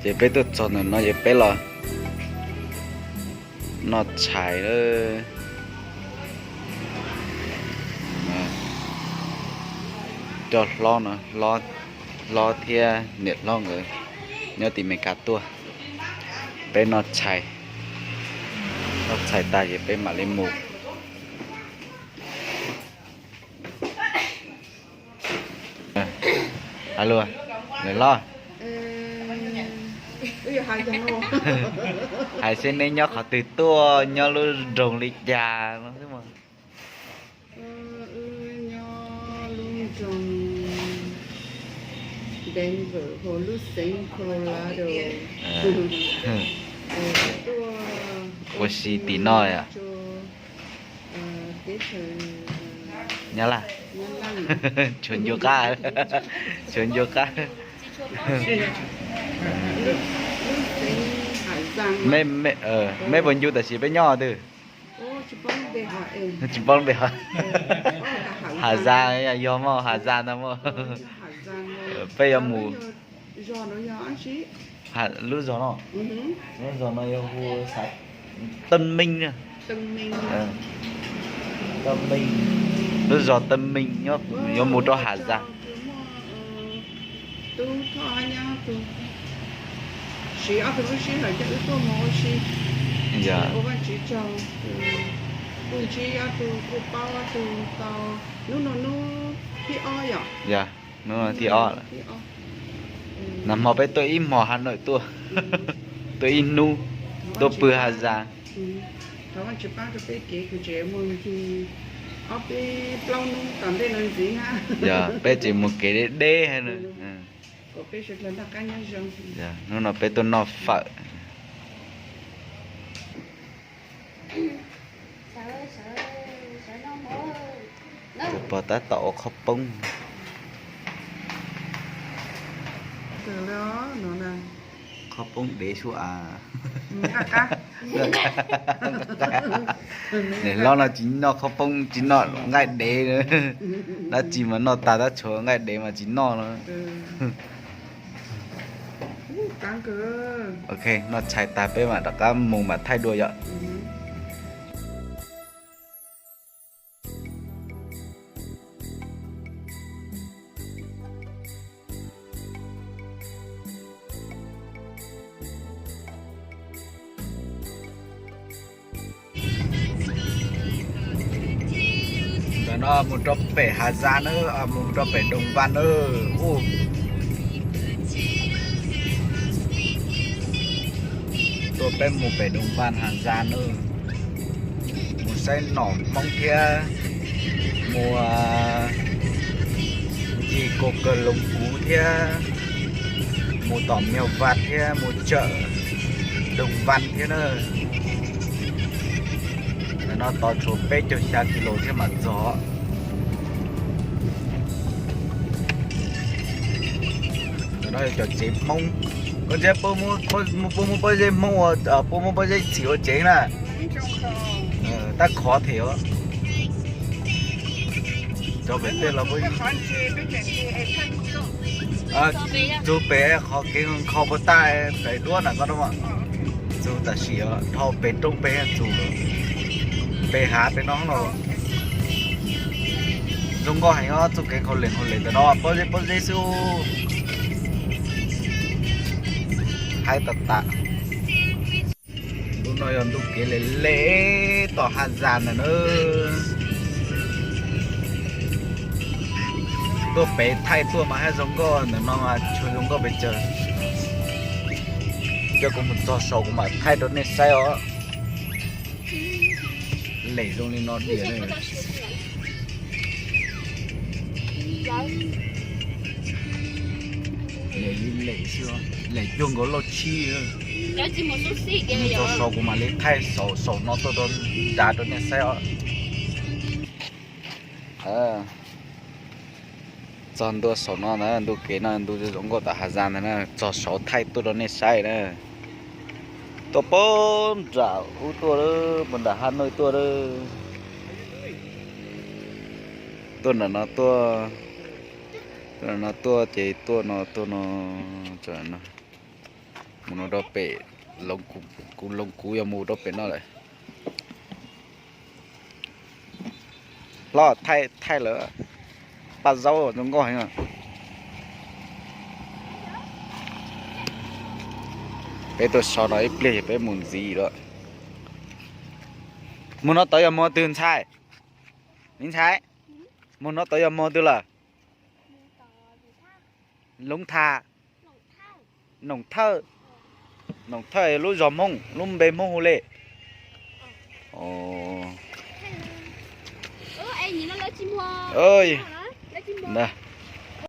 Ces peb tuaj txog ntawm no ces peb los noj tshais lawm. Cov hlob no, hlob thiab niam hlob nkawd nyob tim Meskas tuaj. Peb noj tshais, noj tshais tas ces peb mam li mus. Alo, lawm los? Hais seb neb nyob qhov twg tuaj, nyob lub nroog li cas no xwb mas. Ua si tim no yom? Nyab Laj. Tshuav ncua qab, tshuav ncua qab. Mej puas ncu tam sim peb nyob twg? Tsis paub npe hov. Hav Zas yog mog, Hav Zas ntag mog. Peb yuav mus lub zos no, lub zos no yog hu Tân Minh, Tân Minh, lub zos Tân Minh nyob, yuav mus rau Hav Zas. Yog, hnub no thib ob lawm. Nag hmo peb tuaj ib hmos Hà Nội tuaj, tuaj ib hnub, tuaj pw Hav Zas. Yog, peb tseem mus kev deb deb. Hnub no peb tuaj noj fawm. Tus pog tab tom ua qhob poob. Qhob poob dev sua av. Niam hlob no tsis noj qhob poob, tsis noj nqaij dev, dab tsi mas noj tag tab tshuav nqaij dev mas tsis noj no. Ok, noj tshais tag peb mam rov qab mus mam thaij dua yom. Ntawm no mus rau pem Hav Zas na, mus rau pem Đồng Văn na. Tuaj peb mus pem Đồng Văn Hav Zas na, mus saib nom Hmoob thiab mus ncig Kos Kos Loos Kuv thiab mus tom Meo Vaj thiab mus chawm Đồng Văn thiab na. Ntawm no tod tshuav peb caug xya kis lus thiab mam txog. Ntawm no yog cov tsev Hmoob. Koj ntsia puas muaj pob zeb Hmoob, puas muaj pob zeb txhim ua tsev na? Tab khov them os. Cov pem tej los txug pem qhov kev nkhaus puas tag pem duab na koj. Txug tam sim os, dhau pem roob pem txug pem hav pem no los. Zoo nkauj heev os, txuj kev nkhaus lem nkhaus lem ntawm no pob zeb pob zeb xwb. Haib tas tas. Lub no yog ntu kev lem lem tom Hav Zas ntawm na. Tuaj pem thaij tuaj mas haj zoo nkauj, ntawm no mas tsis zoo nkauj pes tsawg. Coj kuv mus txog saud kuv mam thaij rau nej saib os. Lem zoo li no diam. Lem li lem xwb, lem cuag nkaus lauj tshib. Mus txog saud kuv mam li thaij saum no tuaj rau nrad rau nej saib os. Txog ntua saum no ntag, ntu kev no ntu zoo nkauj tom Hav Zas ntag na, txog saud thaij tuaj rau nej saib na. Tuaj puag nram ub tuaj, puag nram Hà Nội tuaj. Tuaj nram no tuaj, tuaj nram no tuaj ces tuaj no tuaj no, no. Mus no rau pem, kuv Loos kuv yuav mus rau pem no lawm. Hlob thaij, thaij lawm, paj zaub zoo nkauj heev. Peb tuaj so no ib pliag peb mus ntxiv lawm. Mus no tod yog mus twg ntxhais? Me ntxhais, mus no tod yog mus twg lawm? Loob Tha, Noom Thawj, Noom Thawj lub zos Hmoob, lub npe Hmoob hu li. Ntag,